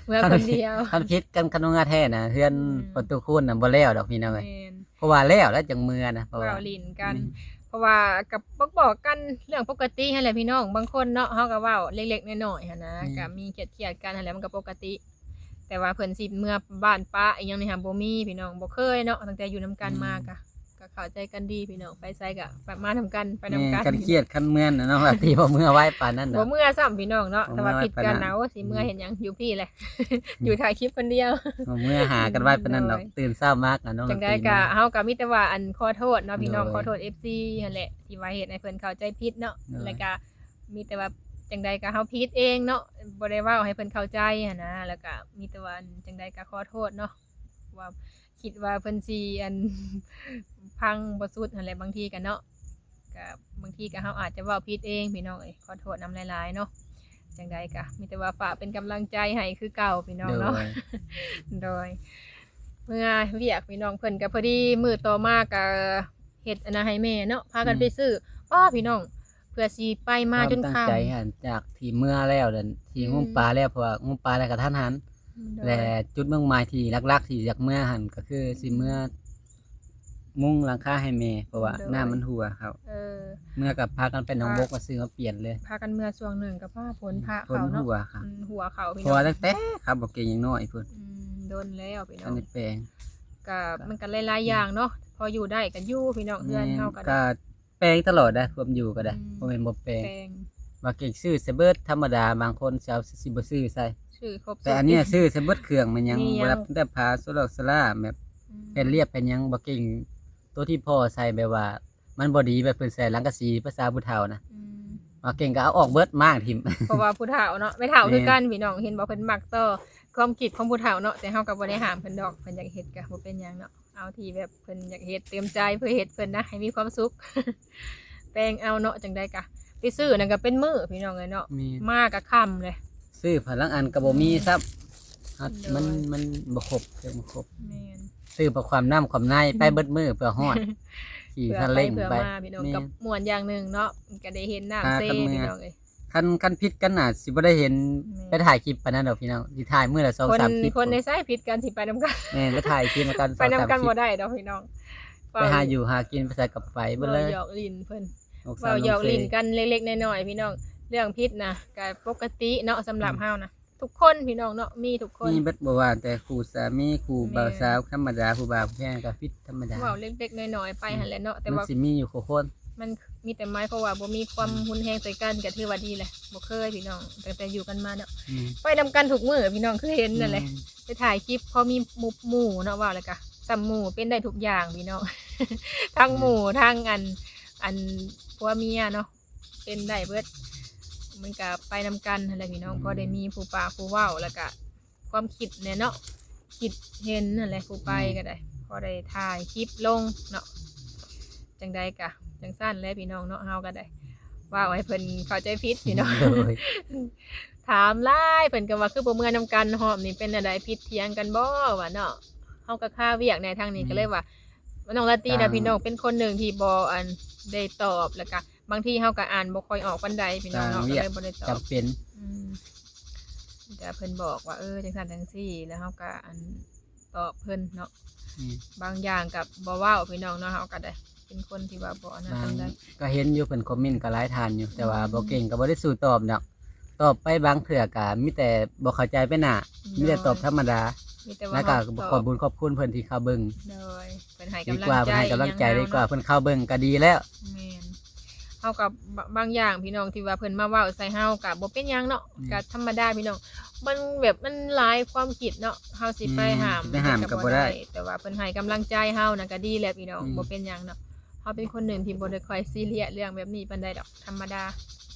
ເມືອຄົນດຽວ ຄັນຜິດກັນ ຄັນວ່າແທ້ນະ ເຮືອນ ອືມ ປະຕູຄູນນະບໍ່ແລ້ວດອກພີ່ນ້ອງເອີຍ ແມ່ນ ເພາະວ່າແລ້ວແລ້ວຈັ່ງເມືອນະ ເພາະວ່າ ເວົ້າຫຼິ້ນກັນ ອືມ ເພາະວ່າກໍບໍ່ ບອກກັນເລື່ອງປົກກະຕິຫັ້ນແຫຼະພີ່ນ້ອງ ບາງຄົນເນາະ ເຮົາກໍເວົ້າເລັກໆນ້ອຍໆຫັ້ນນະ ອືມ ກໍມີຄຽດໆກັນຫັ້ນແຫຼະ ມັນກໍປົກກະຕິ ແຕ່ວ່າເພິ່ນຊິເມືອບ້ານປະອີ່ຫຍັງນີ້ຫາບໍ່ມີພີ່ນ້ອງ ບໍ່ເຄີຍເນາະ ຕັ້ງແຕ່ຢູ່ນຳກັນມາ ອືມ ກໍ ກໍເຂົ້າໃຈກັນດີພີ່ນ້ອງ ໄປໃສກໍ ໄປມານຳກັນ ໄປນຳກັນ ແມ່ນ ຄັນຄຽດຄັນເມື່ອນນະນ້ອງລາຕີ ບໍ່ເມືອໄວປານນັ້ນດອກ ບໍ່ເມືອຊ້ຳພີ່ນ້ອງເນາະ ບໍ່ເມືອໄວປານນັ້ນ ແຕ່ວ່າຜິດກັນນະ ໂອ້ ຊິເມືອເຮັດຫຍັງ ອືມ ຢູ່ພີ້ແຫຼະ ຢູ່ຖ້າຄລິບຄົນດຽວ ບໍ່ເມືອຫາກັນໄວປານນັ້ນດອກ ໂດຍ ຕື່ນເຊົ້າມາກະນ້ອງລາຕີ ຈັ່ງໃດກໍເຮົາກໍມີແຕ່ວ່າ ອັນ ຂໍໂທດເນາະພີ່ນ້ອງ ໂດຍ ຂໍໂທດເອັຟຊີຫັ້ນແຫຼະ ທີ່ວ່າເຮັດໃຫ້ເພິ່ນເຂົ້າໃຈຜິດເນາະ ໂດຍ ແລ້ວກໍມີແຕ່ວ່າຈັ່ງໃດກໍເຮົາຜິດເອງເນາະ ບໍ່ໄດ້ເວົ້າໃຫ້ເພິ່ນເຂົ້າໃຈຫັ້ນນະ ແລ້ວກໍມີແຕ່ວ່າ ອັນ ຈັ່ງໃດກໍຂໍໂທດເນາະ ວ່າ ຄິດວ່າເພິ່ນຊິ ອັນ ຟັງບໍ່ສຸດຫັ້ນແຫຼະ ບາງທີກະເນາະ ກະບາງທີກະເຮົາອາດຈະເວົ້າຜິດເອງພີ່ນ້ອງເອີຍ ຂໍໂທດນຳຫຼາຍໆເນາະ ຈັ່ງໃດກະມີແຕ່ວ່າຝາກເປັນກຳລັງໃຈໃຫ້ຄືເກົ່າພີ່ນ້ອງເນາະ ໂດຍ ໂດຍ ເມືອວຽກພີ່ນ້ອງ ເພິ່ນກໍພໍດີມື້ຕໍ່ມາກໍເຮັດອັນນັ້ນໃຫ້ແມ່ເນາະ ພາກັນໄປຊື້ ປ້າພີ່ນ້ອງ ເພື່ອຊິໄປມາຈົນຄ່ຳ ຄວາມຕັ້ງໃຈຫັ້ນ ຈາກທີ່ເມືອແລ້ວນັ້ນ ທີ່ງຸ້ມປາແລ້ວ ເພາະວ່າງຸ້ມປາແລ້ວກະທັນຫັນ ແລະ ຈຸດມຸ່ງໝາຍທີ່ຫຼັກໆ ທີ່ຢາກເມືອຫັ້ນ ກໍຄືຊິເມືອມຸງຫຼັງຄາໃຫ້ແມ່ ເພາະວ່າ ໂດຍ ນ້ຳມັນຮົ່ວເຂົ້າ ເອີ ເມືອກໍພາກັນໄປໜອງບົກ ກໍຊື້ມາປ່ຽນເລີຍ ພາກັນເມືອຊ່ວງໜຶ່ງກໍຟ້າຝົນ ອືມ ຟ້າ ຝົນ ເຂົ້າເນາະ ຮົ່ວເຂົ້າ ອືມ ຮົ່ວເຂົ້າພີ່ນ້ອງ ເພາະວ່າຕັ້ງແຕ່ຂັບບໍ່ເກັ່ງຍັງນ້ອຍພຸ້ນ ອືມ ດົນແລ້ວພີ່ນ້ອງ ທັນໄດ້ແປງ ກໍມັນກໍຫຼາຍໆຢ່າງເນາະ ພໍຢູ່ໄດ້ກໍຢູ່ພີ່ນ້ອງ ເຮືອນເຮົາກໍໄດ້ ແມ່ນ ກໍແປງຕະຫຼອດໄດ໋ ພວມຢູ່ກໍໄດ້ ອືມ ບໍ່ແມ່ນບໍ່ແປງ ແປງ ວ່າເກັ່ງຊື້ໃສ່ເບິດ ທຳມະດາບາງຄົນຊິເອົາ ຊິບໍ່ຊື້ໃສ່ ຊື້ຄົບ ແຕ່ອັນນີ້ຊື້ໃສ່ເບິດເຄື່ອງແມ່ນຫຍັງ ມີຫຍັງ ບໍ່ນັບຕັ້ງແຕ່ຜ້າໂຊລອກໂຊລາ ແບບ ອືມ ແຜ່ນລຽບແຜ່ນຫຍັງ ບໍ່ເກັ່ງ ໂຕທີ່ພໍໃສ່ແບບວ່າ ມັນບໍ່ດີ ແບບເພິ່ນໃສ່ສັງກະສີ ພາສາຜູ້ເຖົ້ານະ ອືມ ວ່າເກັ່ງກໍເອົາອອກເບິດ ມ້າງຖິ້ມ ເພາະວ່າຜູ້ເຖົ້າເນາະ ແມ່ເຖົ້າຄືກັນ ແມ່ນ ພີ່ນ້ອງ ເຫັນບໍ່ ເພິ່ນມັກຕໍ່ຄວາມຄິດຂອງຜູ້ເຖົ້າເນາະ ແຕ່ເຮົາກໍບໍ່ໄດ້ຫ້າມເພິ່ນດອກ ເພິ່ນຢາກເຮັດກໍບໍ່ເປັນຫຍັງເນາະ ເອົາທີ່ແບບເພິ່ນຢາກເຮັດ ເຕັມໃຈເພື່ອເຮັດເພິ່ນນະ ໃຫ້ມີຄວາມສຸກ ແປງເອົາເນາະ ຈັ່ງໃດກໍໄປຊື້ນັ້ນກໍເປັນມື້ພີ່ນ້ອງເອີຍເນາະ ແມ່ນ ມາກໍຄ່ຳເລີຍ ຊື້ພາລາງອັນກໍບໍ່ມີຊ້ຳ ໂດຍ ມັນ ມັນບໍ່ຄົບ ເຄື່ອງບໍ່ຄົບ ແມ່ນ ຊື້ເພື່ອຄວາມນ້ຳຄວາມໃນ ອືມ ໄປເບິດມື້ເພື່ອຮອດ ຂີ່ຊາເລັ້ງໄປ ເພື່ອໄປເພື່ອມາພີ່ນ້ອງ ແມ່ນ ກໍມ່ວນຢ່າງໜຶ່ງເນາະ ກໍໄດ້ເຫັນນ້ຳເຊພີ່ນ້ອງເອີຍ ຄັນ ຄັນຜິດກັນອາດຊິບໍ່ໄດ້ເຫັນ ແມ່ນ ໄປຖ່າຍຄລິບປານນັ້ນດອກພີ່ນ້ອງ ຊິຖ່າຍມື້ລະສອງສາມຄລິບ ຄົນໃນໃສຜິດກັນຊິໄປນຳກັນ ແມ່ນ ໄປຖ່າຍຄລິບນຳກັນ ໄປນຳກັນ ສອງສາມຄລິບ ບໍ່ໄດ້ດອກພີ່ນ້ອງ ໄປຫາຢູ່ຫາກິນໄປໃສກໍໄປເບິດເລີຍ ເວົ້າຫຍອກຫຼິ້ນເພິ່ນ ເວົ້າຫຍອກຫຼິ້ນກັນເລັກໆນ້ອຍໆ ພີ່ນ້ອງ ເລື່ອງຜິດນະກໍປົກກະຕິເນາະ ສຳລັບ ອືມ ເຮົານະ ທຸກຄົນພີ່ນ້ອງເນາະ ມີທຸກຄົນ ມີເບິດ ບໍ່ວ່າແຕ່ຄູ່ສາມີຄູ່ ແມ່ນ ບ່າວສາວ ທຳມະດາ ຜູ້ບ່າວຜູ້ແພງກໍຜິດທຳມະດາ ເວົ້າເລັກໆນ້ອຍໆໄປຫັ້ນແຫຼະເນາະ ແຕ່ວ່າມັນຊິມີຢູ່ຄູ່ຄົນ ມັນມີແຕ່ໝາຍຄວາມວ່າບໍ່ມີຄວາມ ອືມ ຮຸນແຮງໃສ່ກັນ ກໍຖືວ່າດີແຫຼະ ບໍ່ເຄີຍພີ່ນ້ອງ ຕັ້ງແຕ່ຢູ່ກັນມາເນາະ ອືມ ໄປນຳກັນທຸກມື້ພີ່ນ້ອງ ຄືເຫັນນັ້ນແຫຼະ ແມ່ນ ໄປຖ່າຍຄລິບ ພໍມີໝູ່ ໝູ່ເນາະ ເວົ້າແລ້ວກໍຊ່ຳໝູ່ ເປັນໄດ້ທຸກຢ່າງພີ່ນ້ອງ ທັງໝູ່ ແມ່ນ ທັງອັນ ອັນຜົວເມຍເນາະ ເປັນໄດ້ເບິດ ມັນກະໄປນຳກັນຫັ້ນແຫຼະພີ່ນ້ອງ ອືມ ພໍໄດ້ມີຜູ້ປາກຜູ້ເວົ້າ ແລ້ວກະຄວາມຄິດແດ່ເນາະ ຄິດເຫັນຫັ້ນແຫຼະ ຜູ້ໄປ ອືມ ກໍໄດ້ ພໍໄດ້ຖ່າຍຄລິບລົງເນາະ ຈັ່ງໃດກະຈັ່ງຊັ້ນແຫຼະພີ່ນ້ອງເນາະ ເຮົາກໍໄດ້ເວົ້າໃຫ້ເພິ່ນເຂົ້າໃຈຜິດພີ່ນ້ອງ ໂດຍ ຖາມຫຼາຍ ເພິ່ນກໍວ່າຄືບໍ່ເມືອນຳກັນຮອບນີ້ ເປັນແນວໃດ ຜິດຖຽງກັນບໍ່ວ່າເນາະ ເຮົາກໍຄາວຽກແດ່ ທາງນີ້ ແມ່ນ ກໍເລີຍວ່າ ນ້ອງລາຕີນະ ຕ່າງ ພີ່ນ້ອງ ເປັນຄົນໜຶ່ງທີ່ບໍ່ ອັນ ໄດ້ຕອບ ແລ້ວກະ ບາງທີເຮົາກໍອ່ານບໍ່ຄ່ອຍອອກປານໃດພີ່ນ້ອງເນາະ ກໍເລີຍບໍ່ໄດ້ຕອບ ຈຳເປັນ ອືມ ແຕ່ເພິ່ນບອກວ່າ ເອີ ຈັ່ງຊັ້ນຈັ່ງຊີ້ ແລ້ວເຮົາກໍ ອັນ ຕອບເພິ່ນເນາະ ອືມ ບາງຢ່າງກໍບໍ່ເວົ້າພີ່ນ້ອງເນາະ ເຮົາກໍໄດ້ເປັນຄົນທີ່ວ່າບໍ່ອັນນັ້ນປານໃດ ກໍເຫັນຢູ່ເພິ່ນຄອມເມັນກໍຫຼາຍທ່ານຢູ່ ແຕ່ວ່າ ອືມ ບໍ່ເກັ່ງກໍບໍ່ໄດ້ສູ້ຕອບດອກ ຕອບໄປບາງເທື່ອກໍມີແຕ່ບໍ່ເຂົ້າໃຈໄປໜ້າ ໂດຍ ມີແຕ່ຕອບທຳມະດາ ມີແຕ່ວ່າ ແລ້ວກໍ ເຮົາຕອບ ຂອບບຸນຂອບຄຸນເພິ່ນທີ່ເຂົ້າເບິ່ງ ໂດຍ ເພິ່ນໃຫ້ກຳລັງໃຈ ດີກວ່າເພິ່ນໃຫ້ກຳລັງໃຈ ຫຍັງເຮົາເນາະ ດີກວ່າເພິ່ນເຂົ້າເບິ່ງກໍດີແລ້ວ ແມ່ນ ເຮົາກໍບ- ບາງຢ່າງພີ່ນ້ອງທີ່ວ່າເພິ່ນມາເວົ້າໃສ່ເຮົາກໍບໍ່ເປັນຫຍັງເນາະ ອືມ ກໍທຳມະດາພີ່ນ້ອງ ມັນແບບມັນຫຼາຍຄວາມຄິດເນາະ ເຮົາຊິໄປຫ້າມ ແມ່ນ ໄປຫ້າມກໍບໍ່ໄດ້ ມັນກໍບໍ່ໄດ້ ແຕ່ວ່າເພິ່ນໃຫ້ກຳລັງໃຈເຮົານະກໍດີແລ້ວພີ່ນ້ອງ ອືມ ບໍ່ເປັນຫຍັງເນາະ ເຮົາເປັນຄົນໜຶ່ງທີ່ບໍ່ໄດ້ຄ່ອຍຊີຣຽສເລື່ອງແບບນີ້ປານໃດດອກ ທຳມະດາ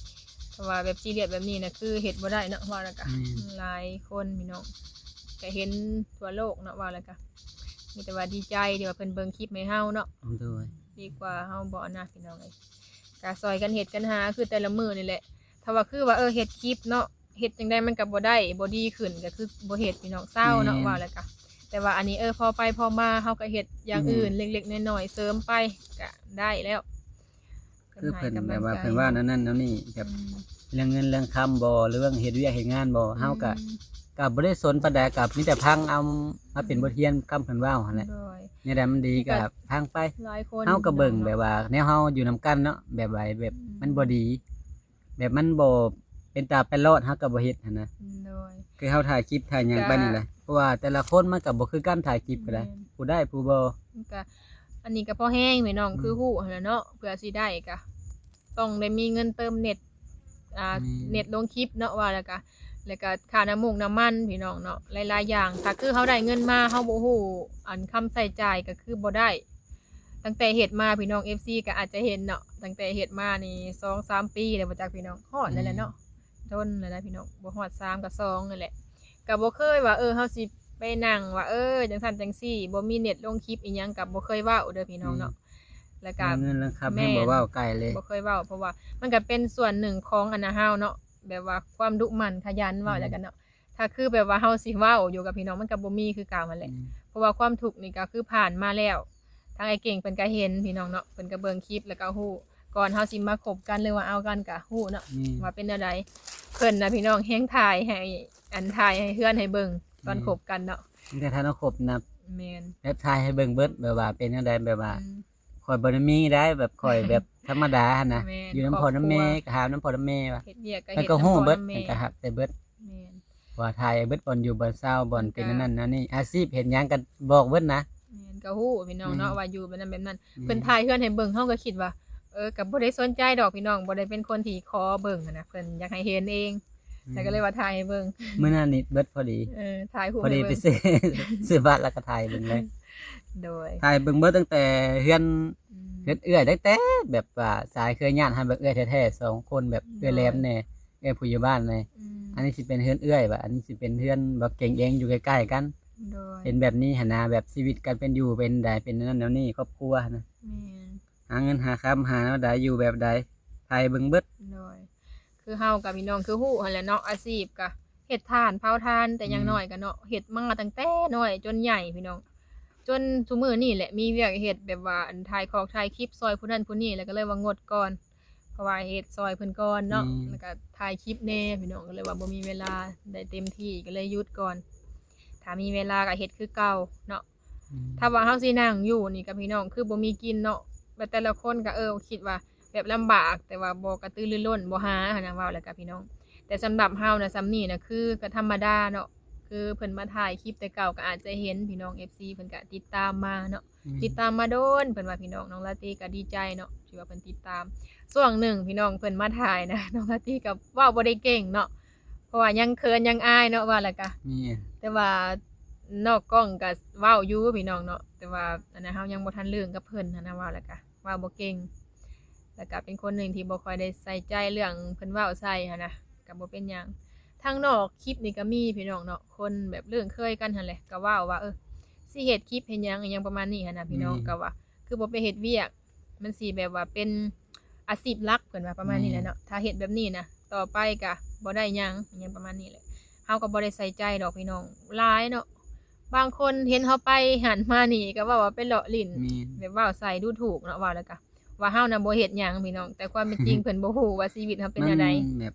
ເພາະວ່າແບບຊີຣຽສແບບນີ້ນະ ຄືເຮັດບໍ່ໄດ້ເນາະ ເວົ້າແລ້ວກະ ແມ່ນ ຫຼາຍຄົນພີ່ນ້ອງ ກະເຫັນທົ່ວໂລກເນາະ ເວົ້າແລ້ວກະ ມີແຕ່ວ່າດີໃຈທີ່ວ່າເພິ່ນເບິ່ງຄລິບໃຫ້ເຮົາເນາະ ໂດຍ ດີກວ່າເຮົາບໍ່ອັນນັ້ນພີ່ນ້ອງເອີຍ ກະຊ່ອຍກັນເຮັດກັນຫາ ຄືແຕ່ລະມື້ນີ້ແຫຼະ ຖ້າວ່າຄືວ່າ ເອີ ເຮັດຄລິບເນາະ ເຮັດຈັ່ງໃດມັນກະບໍ່ໄດ້ ບໍ່ດີຂຶ້ນ ກະຄືບໍ່ເຮັດພີ່ນ້ອງ ເຊົາເນາະ ແມ່ນ ເວົ້າແລ້ວກະ ແຕ່ວ່າອັນນີ້ ເອີ ພໍໄປພໍມາ ເຮົາກະເຮັດຢ່າງອື່ນ ອືມ ເລັກໆນ້ອຍໆ ເສີມໄປ ກະໄດ້ແລ້ວ ຄືເພິ່ນແບບວ່າເພິ່ນເວົ້າແນວນັ້ນແນວນີ້ ແບບ ອືມ ເລື່ອງເງິນເລື່ອງຄຳບໍ ເລື່ອງເຮັດວຽກເຮັດງານບໍ ອືມ ເຮົາກະ ກະບໍ່ໄດ້ສົນປານໃດ ກະມີແຕ່ຟັງເອົາມາເປັນ ອືມ ບົດຮຽນຄຳເພິ່ນເວົ້າຫັ້ນແຫຼະ ໂດຍ ແນວໃດມັນດີກະຟັງໄປ ເຮົາກະເບິ່ງແບບວ່າແນວເຮົາຢູ່ນຳກັນເນາະ ແບບໃດແບບ ອືມ ມັນບໍ່ດີ ແບບມັນບໍ່ເປັນຕາໄປລອດ ເຮົາກະບໍ່ເຮັດຫັ້ນນະ ໂດຍ ຄືເຮົາຖ່າຍຄລິບຖ່າຍຫຍັງໄປນີ້ແຫຼະ ກະ ເພາະວ່າແຕ່ລະຄົນມັນກະບໍ່ຄືກັນ ຖ່າຍຄລິບກະໄດ້ ແມ່ນ ຜູ້ໄດ້ຜູ້ບໍ່ ມັນກະ ອັນນີ້ກໍພໍແຮງແມ່ນ້ອງ ອືມ ຄືຮູ້ຫັ້ນແຫຼະເນາະ ເພື່ອຊິໄດ້ກໍຕ້ອງໄດ້ມີເງິນເຕີມເນັດ ອ່າ ແມ່ນ ເນັດລົງຄລິບເນາະ ວ່າແລ້ວກໍ ແລ້ວກໍຄ່ານ້ຳມູກນ້ຳມັນພີ່ນ້ອງເນາະ ຫຼາຍໆຢ່າງ ຖ້າຄືເຮົາໄດ້ເງິນມາ ເຮົາບໍ່ຮູ້ອັນຄຳໃຊ້ຈ່າຍກໍຄືບໍ່ໄດ້ ຕັ້ງແຕ່ເຮັດມາພີ່ນ້ອງ ເອັຟຊີກໍອາດຈະເຫັນເນາະ ຕັ້ງແຕ່ເຮັດມານີ້ສອງສາມປີແລ້ວບໍ່ຈັກພີ່ນ້ອງ ຮອດແລ້ວແຫຼະເນາະ ແມ່ນ ດົນແລ້ວນະພີ່ນ້ອງ ບໍ່ຮອດສາມກໍສອງນັ້ນແຫຼະ ກໍບໍ່ເຄີຍວ່າ ເອີ ເຮົາຊິໄປນັ່ງວ່າ ເອີ ຈັ່ງຊັ້ນຈັ່ງຊີ້ ບໍ່ມີເນັດລົງຄລິບອີ່ຫຍັງກໍບໍ່ເຄີຍເວົ້າເດີພີ່ນ້ອງເນາະ ອືມ ແລ້ວກໍເລື່ອງເງິນເລື່ອງຄຳ ແມ່ນ ແຮ່ງບໍ່ເວົ້າໃກ້ເລີຍ ບໍ່ເຄີຍເວົ້າ ເພາະວ່າມັນກໍເປັນສ່ວນໜຶ່ງຂອງອັນນະເຮົາເນາະ ແບບວ່າຄວາມດຸໝັ່ນຂະຫຍັນ ເວົ້າ ອືມ ແລ້ວກັນເນາະ ຖ້າຄືແບບວ່າເຮົາຊິເວົ້າຢູ່ກັບພີ່ນ້ອງ ມັນກໍບໍ່ມີຄືເກົ່າຫັ້ນແຫຼະ ອືມ ພາະວ່າຄວາມທຸກນີ້ກໍຄືຜ່ານມາແລ້ວ ທາງອ້າຍເກັ່ງເພິ່ນກໍເຫັນພີ່ນ້ອງເນາະ ເພິ່ນກໍເບິ່ງຄລິບແລ້ວກໍຮູ້ ກ່ອນເຮົາຊິມາຄົບກັນ ຫຼືວ່າເອົາກັນກໍຮູ້ເນາະ ແມ່ນ ວ່າເປັນແນວໃດ. ເພິ່ນນະພີ່ນ້ອງແຮ່ງຖ່າຍໃຫ້ ອັນ ຖ່າຍໃຫ້ເຮືອນໃຫ້ເບິ່ງຕອນ ແມ່ນ ຄົບກັນເນາະ ຕັ້ງແຕ່ທັນເຮົາຄົບນະ ແມ່ນ ແບບຖ່າຍໃຫ້ເບິ່ງເບິດ ແບບວ່າເປັນແນວໃດ ແບບວ່າ ອືມ ຂ້ອຍບໍ່ໄດ້ມີໄດ໋ ແບບຂ້ອຍແບບທຳມະດາຫັ້ນນະ ແມ່ນ ຢູ່ນຳພໍ່ນຳແມ່ ຄອບຄົວ ກໍຫານຳພໍ່ນຳແມ່ວ່າ ເຮັດວຽກກໍ ເພິ່ນກໍຮູ້ເບິດ ເຮັດນຳພໍ່ນຳແມ່ ເພິ່ນກໍຮັບແຕ່ເບິດ ແມ່ນ ວ່າຖ່າຍເບິດບ່ອນຢູ່ບ່ອນເຊົາ ບ່ອນເປັນ ແມ່ນ ອັນນັ້ນອັນນີ້ ອາຊີບເຮັດຫຍັງກໍບອກເບິດນະ ແມ່ນ ກໍຮູ້ພີ່ນ້ອງເນາະ ແມ່ນ ວ່າຢູ່ແບບນັ້ນແບບນັ້ນ ແມ່ນ ເພິ່ນຖ່າຍເຮືອນໃຫ້ເບິ່ງ ເຮົາກໍຄິດວ່າ ເອີ ກໍບໍ່ໄດ້ສົນໃຈດອກພີ່ນ້ອງ ບໍ່ໄດ້ເປັນຄົນທີ່ຂໍເບິ່ງຫັ້ນນະ ເພິ່ນຢາກໃຫ້ເຫັນເອງ ແມ່ນ ແລ້ວກໍເລີຍວ່າຖ່າຍໃຫ້ເບິ່ງ ມື້ນັ້ນນີ້ເບິດພໍດີ ເອີ ຖ່າຍຮູບ ພໍດີ ໃຫ້ເບິ່ງ ໄປຊື້ ຊື້ບັດແລ້ວກໍຖ່າຍເບິ່ງເລີຍ ໂດຍ ຖ່າຍເບິ່ງເບິດຕັ້ງແຕ່ເຮືອນ ອືມ ເຮືອນເອື້ອຍ ຕັ້ງແຕ່ແບບວ່າສາຍເຄີຍຍາດຫັ້ນ ແບບເອື້ອຍແທ້ໆສອງຄົນ ແບບເອື້ອຍແຫຼມແດ່ ໂດຍ ເອື້ອຍຜູ້ໃຫຍ່ບ້ານແດ່ ອືມ ອັນນີ້ຊິເປັນເຮືອນເອື້ອຍ ບາດອັນນີ້ຊິເປັນເຮືອນບັກເກັ່ງເອງ ຢູ່ໃກ້ໆກັນ ໂດຍ ເປັນແບບນີ້ຫັ້ນນະ ແບບຊີວິດການເປັນຢູ່ເປັນໃດ ເປັນແນວນັ້ນແນວນີ້ ຄອບຄົວຫັ້ນນະ ແມ່ນ ຫາເງິນຫາຄຳ ຫາແນວໃດ ຢູ່ແບບໃດ ຖ່າຍເບິ່ງເບິດ ໂດຍ ຄືເຮົາກັບພີ່ນ້ອງຄືຮູ້ຫັ້ນແຫຼະເນາະ ອາຊີບກະເຮັດຖ່ານເຜົາຖ່ານ ແຕ່ ອືມ ຢ່າງໜ້ອຍກະເນາະ ເຮັດມາຕັ້ງແຕ່ນ້ອຍຈົນໃຫຍ່ພີ່ນ້ອງ ຈົນຊຸມື້ນີ້ແຫຼະ ມີວຽກເຮັດ ແບບວ່າ ອັນ ຖ່າຍຄອກຖ່າຍຄລິບຊ່ອຍຜູ້ນັ້ນຜູ້ນີ້ ແລ້ວກໍເລີຍວ່າງົດກ່ອນ ເພາະວ່າເຮັດຊ່ອຍເພິ່ນກ່ອນເນາະ ແມ່ນ ແລ້ວກໍຖ່າຍຄລິບແດ່ພີ່ນ້ອງ ກໍເລີຍວ່າບໍ່ມີເວລາໄດ້ເຕັມທີ່ ກໍເລີຍຢຸດກ່ອນ ຖ້າມີເວລາກໍເຮັດຄືເກົ່າເນາະ ອືມ ຖ້າວ່າເຮົາຊິນັ່ງຢູ່ນີ້ກັບພີ່ນ້ອງ ຄືບໍ່ມີກິນເນາະ ແບບແຕ່ລະຄົນກໍ ເອີ ຄິດວ່າແບບລຳບາກ ແຕ່ວ່າບໍ່ກະຕືລືລົ້ນ ບໍ່ຫາຫັ້ນນະ ເວົ້າແລ້ວກັບພີ່ນ້ອງ ແຕ່ສຳລັບເຮົານະ ສ່ຳນີ້ນະ ຄືກໍທຳມະດາເນາະ ຄືເພິ່ນມາຖ່າຍຄລິບແຕ່ເກົ່າ ກໍອາດຈະເຫັນພີ່ນ້ອງ ເອັຟຊີ ເພິ່ນກໍຕິດຕາມມາເນາະ ແມ່ນ ຕິດຕາມມາດົນ ເພິ່ນວ່າພີ່ນ້ອງ ນ້ອງລາຕີກໍດີໃຈເນາະ ທີ່ວ່າເພິ່ນຕິດຕາມ ຊ່ວງໜຶ່ງພີ່ນ້ອງ ເພິ່ນມາຖ່າຍນະ ນ້ອງລາຕີກໍເວົ້າບໍ່ໄດ້ເກັ່ງເນາະ ເພາະວ່າຍັງເຂີນຍັງອາຍເນາະ ວ່າແລ້ວກະ ແມ່ນ ແຕ່ວ່ານອກກ້ອງກະເວົ້າຢູ່ພີ່ນ້ອງເນາະ ແຕ່ວ່າອັນນັ້ນເຮົາຍັງບໍ່ທັນເລື່ອງກັບເພິ່ນຫັ້ນນະ ເວົ້າແລ້ວກະເວົ້າບໍ່ເກັ່ງ ແລ້ວກະເປັນຄົນໜຶ່ງທີ່ບໍ່ຄ່ອຍໄດ້ໃສ່ໃຈເລື່ອງເພິ່ນເວົ້າໃສ່ຫັ້ນນະ ກະບໍ່ເປັນຫຍັງ ທາງນອກຄລິບນີ້ກະມີພີ່ນ້ອງເນາະ ຄົນແບບເລື່ອງເຄີຍກັນຫັ້ນແຫຼະ ກະເວົ້າວ່າ ເອີ ຊິເຮັດຄລິບເຮັດຫຍັງ ອີ່ຫຍັງປະມານນີ້ຫັ້ນນະພີ່ນ້ອງ ແມ່ນ ກະວ່າຄືບໍ່ໄປເຮັດວຽກ ມັນຊິແບບວ່າເປັນອາຊີບຫຼັກ ເພິ່ນວ່າປະມານນີ້ແຫຼະເນາະ ແມ່ນ ຖ້າເຮັດແບບນີ້ນະ ຕໍ່ໄປກະບໍ່ໄດ້ຫຍັງ ອີ່ຫຍັງປະມານນີ້ແຫຼະ ເຮົາກໍບໍ່ໄດ້ໃສ່ໃຈດອກພີ່ນ້ອງ ຫຼາຍເນາະ ບາງຄົນເຫັນເຮົາໄປຫັ້ນມານີ້ກໍເວົ້າວ່າໄປເລາະຫຼິ້ນ ແມ່ນ ແບບເວົ້າໃສ່ດູຖູກເນາະ ເວົ້າແລ້ວກະວ່າເຮົານະບໍ່ເຮັດຫຍັງພີ່ນ້ອງ ແຕ່ຄວາມເປັນຈິງເພິ່ນບໍ່ຮູ້ວ່າຊີວິດເຮົາເປັນແນວໃດ ມັນແບບ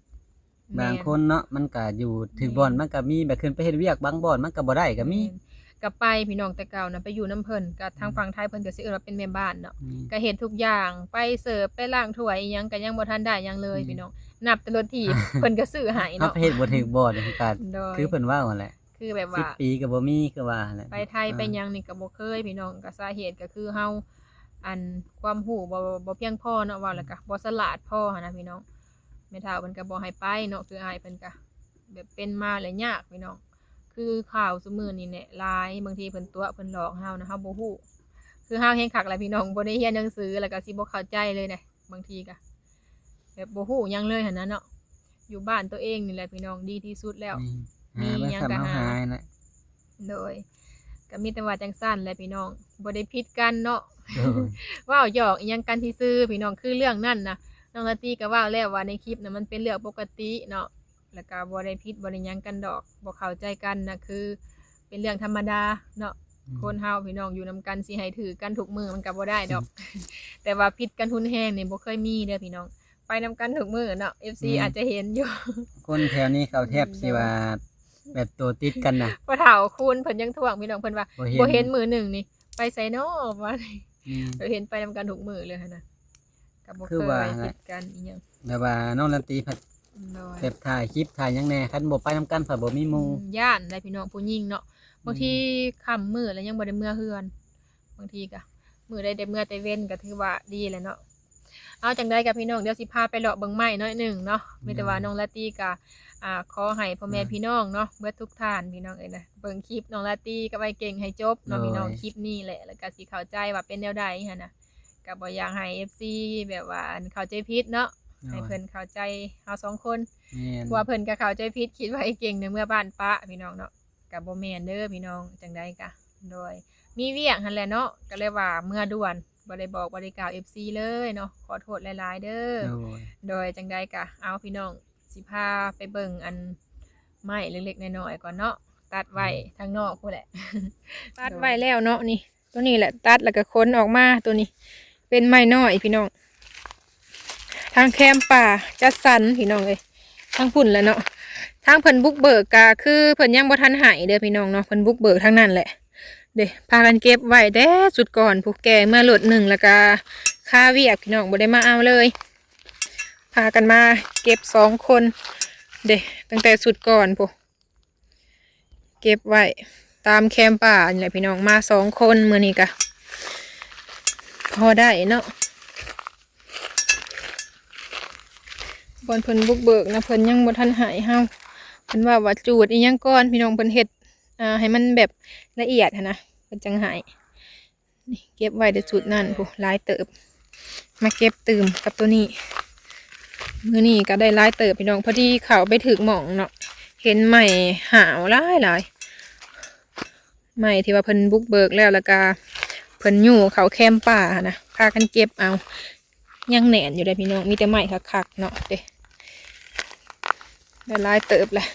ແມ່ນ ບາງຄົນເນາະ ມັນກະຢູ່ຖືກບ່ອນ ແມ່ນ ມັນກະມີ ແບບຂຶ້ນໄປເຮັດວຽກບາງບ່ອນມັນກະບໍ່ໄດ້ກະມີ ແມ່ນ ກະໄປພີ່ນ້ອງ ແຕ່ເກົ່ານະໄປຢູ່ນຳເພິ່ນ ກະທາງ ອືມ ຝັ່ງໄທເພິ່ນກະຊິເອີ້ນວ່າເປັນແມ່ບ້ານເນາະ ແມ່ນ ກະເຮັດທຸກຢ່າງ ໄປເສີບ ໄປລ້າງຖ້ວຍອີ່ຫຍັງ ກະຍັງບໍ່ທັນໄດ້ຫຍັງເລີຍ ແມ່ນ ພີ່ນ້ອງ ນັບແຕ່ລົດຖີບ ເພິ່ນກະຊື້ໃຫ້ເນາະ ເຮົາໄປເຮັດບໍ່ຖືກບ່ອນ ກະ ໂດຍ ຄືເພິ່ນເວົ້າຫັ້ນແຫຼະ ຄືແບບວ່າ ສິບປີກະບໍ່ມີ ຄືວ່າຫັ້ນແຫຼະ ໄປໄທ ເອີ ໄປຫຍັງນີ້ກະບໍ່ເຄີຍພີ່ນ້ອງ ກະສາເຫດກະຄືເຮົາ ອັນ ຄວາມຮູ້ບໍ່ ບໍ່ພຽງພໍເນາະ ເວົ້າແລ້ວກະ ອືມ ບໍ່ສະຫຼາດພໍຫັ້ນນະພີ່ນ້ອງ ແມ່ເຖົ້າເພິ່ນກໍບໍ່ໃຫ້ໄປເນາະ ຄືອ້າຍເພິ່ນກໍແບບເປັນມາແລ້ວຍາກພີ່ນ້ອງ ຄືຂ່າວຊຸມື້ນີ້ແຫຼະຫຼາຍ ບາງທີເພິ່ນຕົວະເພິ່ນຫຼອກເຮົານະ ເຮົາບໍ່ຮູ້ ຄືເຮົາແຮງຄັກແຫຼະພີ່ນ້ອງ ບໍ່ໄດ້ຮຽນໜັງສື ແລ້ວກໍຊິບໍ່ເຂົ້າໃຈເລີຍນະ ບາງທີກໍແບບບໍ່ຮູ້ຫຍັງເລີຍຫັ້ນນະເນາະ ຢູ່ບ້ານຕົວເອງນີ້ແຫຼະພີ່ນ້ອງ ດີທີ່ສຸດແລ້ວ ແມ່ນ ມີຫຍັງກໍຫາ ຫາໄປທຳເຮົາຫານະ ໂດຍ ກໍມີແຕ່ວ່າຈັ່ງຊັ້ນແຫຼະພີ່ນ້ອງ ບໍ່ໄດ້ຜິດກັນເນາະ ໂດຍ ເວົ້າຫຍອກອີ່ຫຍັງກັນຊື່ໆ ພີ່ນ້ອງ ຄືເລື່ອງນັ້ນນະ ນ້ອງລາຕີກໍເວົ້າແລ້ວວ່າໃນຄລິບນະ ມັນເປັນເລື່ອງປົກກະຕິເນາະ ແລ້ວກໍບໍ່ໄດ້ຜິດບໍ່ໄດ້ຫຍັງກັນດອກ ບໍ່ເຂົ້າໃຈກັນນະ ຄືເປັນເລື່ອງທຳມະດາເນາະ ອືມ ຄົນເຮົາພີ່ນ້ອງຢູ່ນຳກັນ ຊິໃຫ້ຖືກກັນທຸກມື້ມັນກໍບໍ່ໄດ້ດອກ ແຕ່ວ່າຜິດກັນຮຸນແຮງນີ້ບໍ່ເຄີຍມີເດີພີ່ນ້ອງ ໄປນຳກັນທຸກມື້ເນາະ ເອັຟຊີ ອືມ ອາດຈະເຫັນຢູ່ ຄົນແຖວນີ້ເຂົາແທບ ອືມ ຊິວ່າ ແບບໂຕຕິດກັນນະ ພໍ່ເຖົ້າຄູນເພິ່ນຍັງທ້ວງພີ່ນ້ອງ ເພິ່ນວ່າ ບໍ່ເຫັນ ບໍ່ເຫັນມື້ໜຶ່ງນີ້ໄປໃສນໍ ວ່າ ອືມ ເຫັນໄປນຳກັນທຸກມື້ເລີຍຫັ້ນນະ ກໍບໍ່ເຄີຍຜິດກັນອີ່ຫຍັງ ແບບວ່ານ້ອງລາຕີພັດ ໂດຍ ແບບຖ່າຍຄລິບຖ່າຍຫຍັງແດ່ ຄັນບໍ່ໄປນຳກັນພັດບໍ່ມີໝູ່ ອືມ ຢ້ານໄດ໋ພີ່ນ້ອງ ຜູ້ຍິງເນາະ ອືມ ບາງທີຄ່ຳມືດແລ້ວຍັງບໍ່ໄດ້ເມືອເຮືອນ ບາງທີກະມື້ໃດໄດ້ເມືອແຕ່ເວັນກະຖືວ່າດີແຫຼະເນາະ ເອົາ ຈັ່ງໃດກະພີ່ນ້ອງ ດຽວຊິພາໄປເລາະເບິ່ງໄມ້ໜ້ອຍໜຶ່ງເນາະ ມີແຕ່ວ່າ ໂດຍ ນ້ອງລາຕີກະ ອ່າ ຂໍໃຫ້ພໍ່ແມ່ ອືມ ພີ່ນ້ອງເນາະ ເບິດທຸກທ່ານພີ່ນ້ອງເອີຍນະ ເບິ່ງຄລິບນ້ອງລາຕີກັບອ້າຍເກັ່ງໃຫ້ຈົບເນາະ ໂດຍ ພີ່ນ້ອງ ຄລິບນີ້ແຫຼະ ແລ້ວກະຊິເຂົ້າໃຈວ່າເປັນແນວໃດຫັ້ນນະ ກະບໍ່ຢາກໃຫ້ເອັຟຊີແບບວ່າ ອັນ ເຂົ້າໃຈຜິດເນາະ ໂດຍ ໃຫ້ເພິ່ນເຂົ້າໃຈເຮົາສອງຄົນ ແມ່ນ ເພາະວ່າເພິ່ນກະເຂົ້າໃຈຜິດ ຄິດວ່າອ້າຍເກັ່ງນະເມືອບ້ານປະພີ່ນ້ອງເນາະ ກະບໍ່ແມ່ນເດີພີ່ນ້ອງ ຈັ່ງໃດກະ ໂດຍ ມີວຽກຫັ້ນແຫຼະເນາະ ກະເລີຍວ່າເມືອດ່ວນ ບໍ່ໄດ້ບອກບໍ່ໄດ້ກ່າວເອັຟຊີເລີຍເນາະ ຂໍໂທດຫຼາຍໆເດີ ໂດຍ ໂດຍ ຈັ່ງໃດກະ ເອົາ ພີ່ນ້ອງ ຊິພາໄປເບິ່ງ ອັນ ໄມ້ເລັກໆນ້ອຍໆກ່ອນເນາະ ຕັດໄວ້ທາງນອກພຸ້ນແຫຼະ ຕັດໄວ້ແລ້ວເນາະ. ນີ້ ໂຕນີ້ແຫຼະ ຕັດແລ້ວກໍຂົນອອກມາ. ໂຕນີ້ເປັນໄມ້ນ້ອຍພີ່ນ້ອງ ທາງແຄມປ່າຈັດສັນພີ່ນ້ອງເອີຍ ທາງພຸ້ນແຫຼະເນາະ. ທາງເພິ່ນບຸກເບີກກໍຄືເພິ່ນຍັງບໍ່ທັນໃຫ້ເດີພີ່ນ້ອງເນາະ ເພິ່ນບຸກເບີກທາງນັ້ນແຫຼະ. ເດ້ ພາກັນເກັບໄວ້ແຕ່ຊຸດກ່ອນພຸ້ນ ແກ່ເມືອລົດໜຶ່ງ ແລ້ວກໍຄາວຽກພີ່ນ້ອງ ບໍ່ໄດ້ມາເອົາເລີຍ. ພາກັນມາເກັບສອງຄົນເດ້ ຕັ້ງແຕ່ຊຸດກ່ອນພຸ້ນ ເກັບໄວ້ຕາມແຄມປ່ານີ້ແຫຼະພີ່ນ້ອງ. ມາສອງຄົນ ມື້ນີ້ກະພໍໄດ້ເນາະ. ບ່ອນເພິ່ນບຸກເບີກນະ ເພິ່ນຍັງບໍ່ທັນໃຫ້ເຮົາ ເພິ່ນເວົ້າວ່າຈູດອີ່ຫຍັງກ່ອນພີ່ນ້ອງ ເພິ່ນເຮັດ ອ່າ ໃຫ້ມັນແບບລະອຽດຫັ້ນນະ ເພິ່ນຈັ່ງໃຫ້. ນີ້ເກັບໄວ້ແຕ່ຊຸດນັ້ນພຸ້ນ ຫຼາຍເຕີບ ມາເກັບຕື່ມກັບໂຕນີ້. ມື້ນີ້ກໍໄດ້ຫຼາຍເຕີບພີ່ນ້ອງ ພໍດີເຂົ້າໄປຖືກໝ່ອງເນາະ ເຫັນໄມ້ຫ້າວຫຼາຍໆ ໄມ້ທີ່ວ່າເພິ່ນບຸກເບີກແລ້ວ ແລ້ວກໍເພິ່ນຍູ້ເຂົ້າແຄມປ່າຫັ້ນນະ ພາກັນເກັບເອົາ. ຍັງແໜ້ນຢູ່ເດ້ພີ່ນ້ອງ ມີແຕ່ໄມ້ຄັກໆເນາະ. ເດ້ ໄດ້ຫຼາຍເຕີບແຫຼະ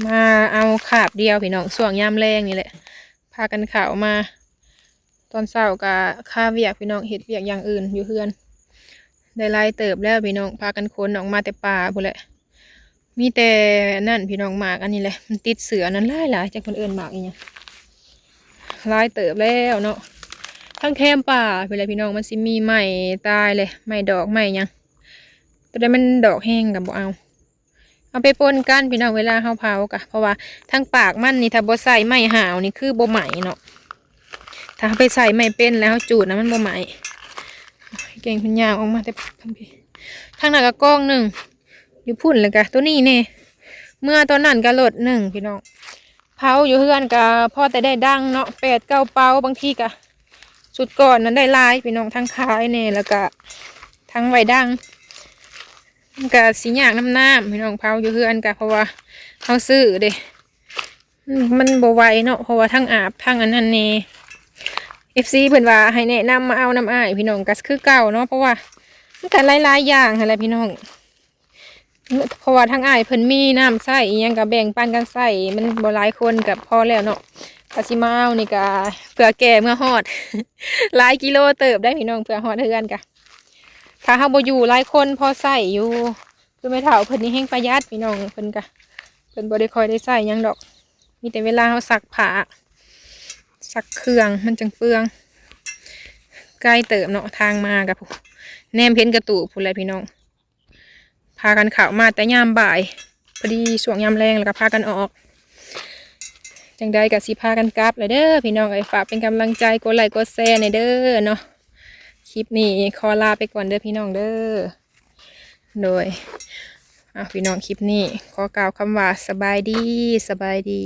ມາເອົາຄາບດຽວພີ່ນ້ອງ ຊ່ວງຍາມແລງນີ້ແຫຼະ ພາກັນເຂົ້າມາ. ຕອນເຊົ້າກໍຄາວຽກພີ່ນ້ອງ ເຮັດວຽກຢ່າງອື່ນຢູ່ເຮືອນ. ໄດ້ຫຼາຍເຕີບແລ້ວພີ່ນ້ອງ ພາກັນຂົນອອກມາແຕ່ປ່າພຸ້ນແຫຼະ. ມີແຕ່ນັ້ນພີ່ນ້ອງ ໝາກອັນນີ້ແຫຼະ ມັນຕິດເສື້ອນັ້ນຫຼາຍໆ ຈັກເພິ່ນເອີ້ນໝາກອີ່ຫຍັງ ຫຼາຍເຕີບແລ້ວເນາະ. ທາງແຄມປ່າພຸ້ນແຫຼະພີ່ນ້ອງ ມັນຊິມີໄມ້ຕາຍແຫຼະ ໄມ້ດອກໄມ້ຫຍັງ ໂຕໃດມັນດອກແຮງກໍບໍ່ເອົາ ເອົາໄປປົນກັນພີ່ນ້ອງ ເວລາເຮົາເຜົາກະ ເພາະວ່າທາງປາກມັນນີ້ ຖ້າບໍ່ໃສ່ໄມ້ຫ້າວນີ້ຄືບໍ່ໄໝ້ເນາະ ຖ້າເຮົາໄປໃສ່ໄມ້ເປັນແລ້ວເຮົາຈູດນະ ມັນບໍ່ໄໝ້. ເກັ່ງເພິ່ນຍ່າງອອກມາແຕ່ທາງພີ້ ທາງນັ້ນກະກອງໜຶ່ງ ຢູ່ພຸ້ນ ແລ້ວກະໂຕນີ້ແດ່ ເມືອຕອນນັ້ນກະລົດໜຶ່ງພີ່ນ້ອງ. ເຜົາຢູ່ເຮືອນກະພໍແຕ່ໄດ້ດັງເນາະ ແປດເກົ້າເປົາ ບາງທີກະ ຊຸດກ່ອນນັ້ນໄດ້ຫຼາຍພີ່ນ້ອງ ທັງຂາຍແດ່ ແລ້ວກະທັງໄວ້ດັງ. ມັນກະຊິຍາກນຳນ້ຳພີ່ນ້ອງ ເຜົາຢູ່ເຮືອນກະ ເພາະວ່າເຮົາຊື້ເດ້ ມັນ ມັນບໍ່ໄຫວເນາະ ເພາະວ່າທັງອາບທັງອັນນັ້ນແດ່. ເອັຟຊີ ເພິ່ນວ່າໃຫ້ແນະນຳມາເອົານຳອ້າຍພີ່ນ້ອງ ກະຄືເກົ່າເນາະ ເພາະວ່າມັນກະຫຼາຍໆຢ່າງຫັ້ນແຫຼະພີ່ນ້ອງ. ເພາະວ່າທາງອ້າຍເພິ່ນມີນ້ຳໃຊ້ອີ່ຫຍັງກໍແບ່ງປັນກັນໃຊ້ ມັນບໍ່ຫຼາຍຄົນກໍພໍແລ້ວເນາະ. ກໍຊິມາເອົານີ້ກໍເພື່ອແກ່ເມືອຮອດ ຫຼາຍກິໂລເຕີບໄດ໋ພີ່ນ້ອງ ເພື່ອຮອດເຮືອນກະ ຖ້າເຮົາບໍ່ຢູ່ຫຼາຍຄົນພໍໃຊ້ຢູ່. ຄືແມ່ເຖົ້າເພິ່ນນີ້ແຮງປະຢັດພີ່ນ້ອງ ເພິ່ນກະ ເພິ່ນບໍ່ໄດ້ຄ່ອຍໄດ້ໃຊ້ຫຍັງດອກ ມີແຕ່ເວລາເຮົາຊັກຜ້າ ຊັກເຄື່ອງ ມັນຈັ່ງເປືອງ. ໄກເຕີບເນາະ ທາງມາກະ ແນມເຫັນກະຕູບພຸ້ນແຫຼະພີ່ນ້ອງ. ພາກັນເຂົ້າມາແຕ່ຍາມບ່າຍ ພໍດີຊ່ວງຍາມແລງ ແລ້ວກໍພາກັນອອກ. ຈັ່ງໃດກໍຊິພາກັນກັບແລ້ວເດີພີ່ນ້ອງເອີຍ ຝາກເປັນກຳລັງໃຈ ກົດໄລ້ກົດແຊແດ່ເດີເນາະ. ຄລິບນີ້ຂໍລາໄປກ່ອນເດີພີ່ນ້ອງເດີ. ໂດຍ ເອົາ ພີ່ນ້ອງ ຄລິບນີ້ຂໍກ່າວຄຳວ່າ ສະບາຍດີ ສະບາຍດີ.